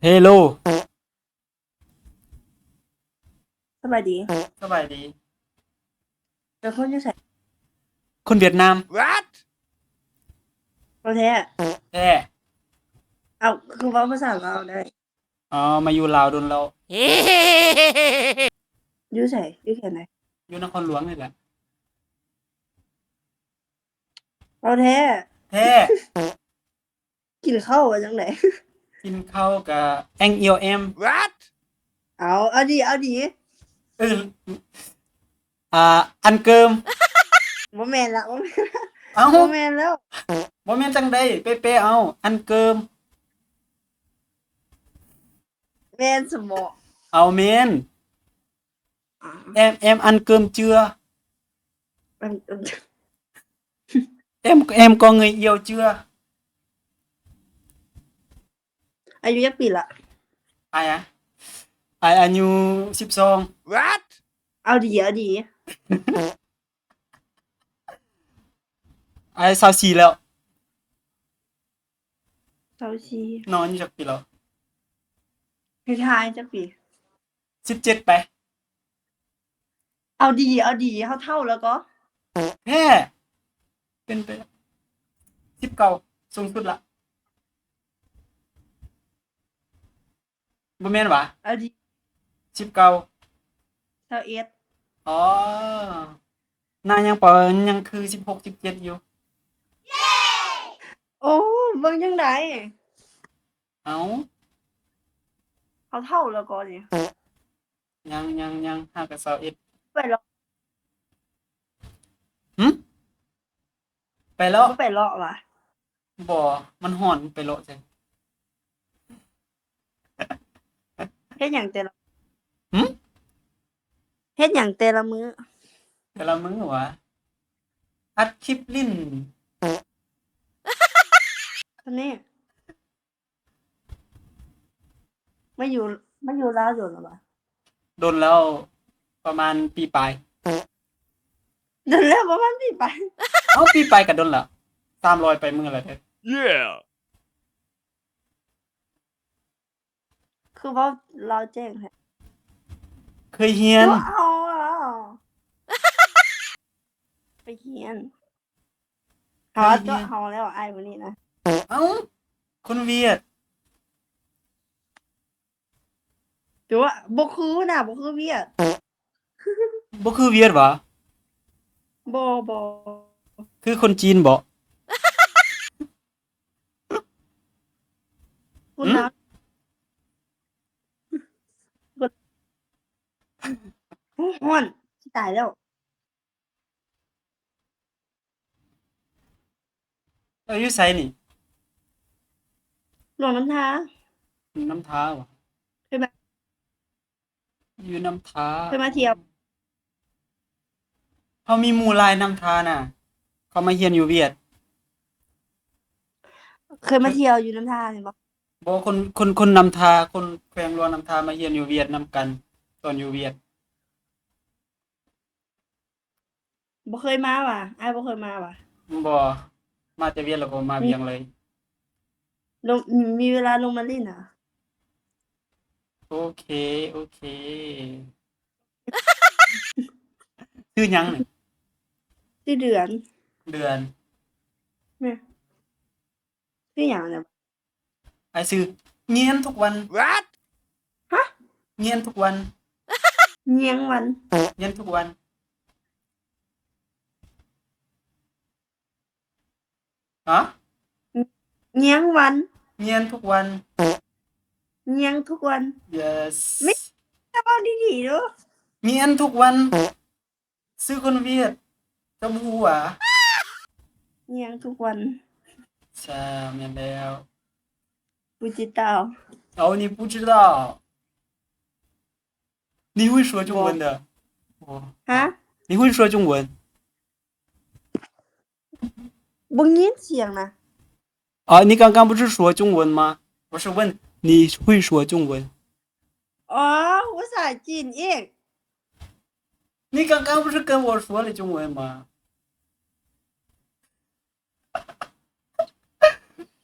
Hello ສະບາຍດີ ສະບາຍດີ. ເປັນຄົນຢູ່ໃສ? ຄົນຫວຽດນາມ. What? ບໍ່ແທ້? ແທ້. ເອົ້າ ຄືເວົ້າພາສາລາວໄດ້? ອໍ ມາຢູ່ລາວດົນແລ້ວ. ຢູ່ໃສ? ຢູ່ແຂວງໃດ? ຢູ່ນະຄອນຫຼວງນີ້ແຫຼະ. ເວົ້າແທ້? ແທ້. ກິນເຂົ້າວ່າຈັ່ງໃດ? ກິນເຂົ້າກະແອງອຽວແອມ. What? ເອົາ ເອົາດີ ເອົາດີ. ເອີ ອ່າ ອັນເກີມ. ບໍ່ແມ່ນລະ ບໍ່ແມ່ນລະ. ເອົ້າ ບໍ່ແມ່ນແລ້ວ. ບໍ່ແມ່ນຈັ່ງໃດ? ແປໆ ເອົາ ອັນເກີມ. ແມ່ນສະເໝາະ. ເອົາ ແມ່ນ. ແອມ ແອມ ອັນເກີມເຈືອ. ແອມ ແອມ ກໍເງີຍອຽວເຈືອ. ອາຍຸຈັກປີລະ? ອາຍອະ? ອາຍອາຍຸສິບສອງ. What? ເອົາດີ ເອົາດີ. ອາຍຊາວສີ່ແລ້ວ. ຊາວສີ່. ນ້ອງອາຍຸຈັກປີແລ້ວ? ເຮັດທາຍຈັກປີ? ສິບເຈັດໄປ. ເອົາດີ ເອົາດີ ເຮົາເຖົ້າແລ້ວກໍ? ແທ້. ເປັນໄປ ສິບເກົ້າ ສູງສຸດລະ. ບໍ່ແມ່ນຫວາ? ເອົາດີ ສິບເກົ້າ. ຊາວເອັດ. ອໍ ໜ້າຍັງປະ ຍັງຄືສິບຫົກ ສິບເຈັດຢູ່. ໂອ້ ເບິ່ງຈັ່ງໃດ? ເອົ້າ ເຮົາເຖົ້າແລ້ວກໍນີ້. ຍັງ ຍັງ ຍັງ ຫາກະຊາວເອັດ. ໄປເລາະ. ຫື? ໄປເລາະ. ບໍ່ໄປເລາະຫວາ? ບໍ່ ມັນຮ້ອນ ໄປເລາະໃສ? ເຮັດຫຍັງແຕ່ລະ ຫື? ເຮັດຫຍັງແຕ່ລະມື້? ແຕ່ລະມື້ຫວາ? ອັດຄລິບຫຼິ້ນ. ອັນນີ້ ມາຢູ່ ມາຢູ່ລາວດົນແລ້ວຫວາ? ດົນແລ້ວ ປະມານປີປາຍ. ດົນແລ້ວ ປະມານປີປາຍ. ເອົ້າ ປີປາຍກະດົນແລ້ວ ສາມຮ້ອຍປາຍມື້ແລ້ວເດ້. ຄືເວົ້າລາວແຈ້ງແທ້. ເຄີຍຮຽນ. ເອົາ ເອົາ ໄປຮຽນ. ເຮົາຕົວະເຮົາແລ້ວອ້າຍມື້ນີ້ນະ. ເອົ້າ ຄົນຫວຽດ. ຕົວະ ບໍ່ຄືນະ ບໍ່ຄືຫວຽດ. ບໍ່ຄືຫວຽດຫວາ? ບໍ່ ບໍ່. ຄືຄົນຈີນບໍ? ຫື? ໂອ້ ຮ້ອນ ຊິຕາຍແລ້ວ. ເຈົ້າຢູ່ໃສນີ້? ຫຼວງນ້ຳທາ. ນ້ຳທາຫວາ? ເຄີຍມາ ຢູ່ນ້ຳທາ. ເຄີຍມາທ່ຽວ? ເຮົາມີໝູ່ຫຼາຍນ້ຳທານະ ເຂົາມາຮຽນຢູ່ຫວຽດ. ເຄີຍມາທ່ຽວຢູ່ນ້ຳທາແມ່ນບໍ່? ບໍ່ ຄົນ ຄົນ ຄົນນ້ຳທາ ຄົນແຂວງຫຼວງນ້ຳທາມາຮຽນຢູ່ຫວຽດນຳກັນ ຕອນຢູ່ຫວຽດ. ບໍ່ເຄີຍມາຫວາ? ອ້າຍບໍ່ເຄີຍມາຫວາ? ບໍ່ ມາແຕ່ວຽກແລ້ວກໍມາວຽງເລີຍ. ລົງ ມີເວລາລົງມາຫຼິ້ນຫວາ? ໂອເຄ ໂອເຄ. ຊື່ຫຍັງນີ້? ຊື່ເດືອນ. ເດືອນ. ແມ່ນ. ຊື່ຫຍັງນະ? ອ້າຍຊື່ງຽນທຸກວັນ. What? ຮະ? ງຽນທຸກວັນ. ງຽງວັນ. ງຽນທຸກວັນ. ຮະ? ງຽງວັນ. ງຽນທຸກວັນ. ງຽງທຸກວັນ. Yes. ມີ ເຈົ້າເວົ້າດີໆດູ. ງຽນທຸກວັນ. ຊື່ຄົນຫວຽດ ເຈົ້າບໍ່ຮູ້ຫວາ? ງຽງທຸກວັນ. ໃຊ່ ແມ່ນແລ້ວ. 不知道. 哦，你不知道。你会说中文的。哦。哈？你会说中文？บ่ຍິນສຽງນະ. 啊，你刚刚不是说中文吗？我是问你会说中文。 ອໍ ພາສາຈີນອີກ. 你刚刚不是跟我说了中文吗？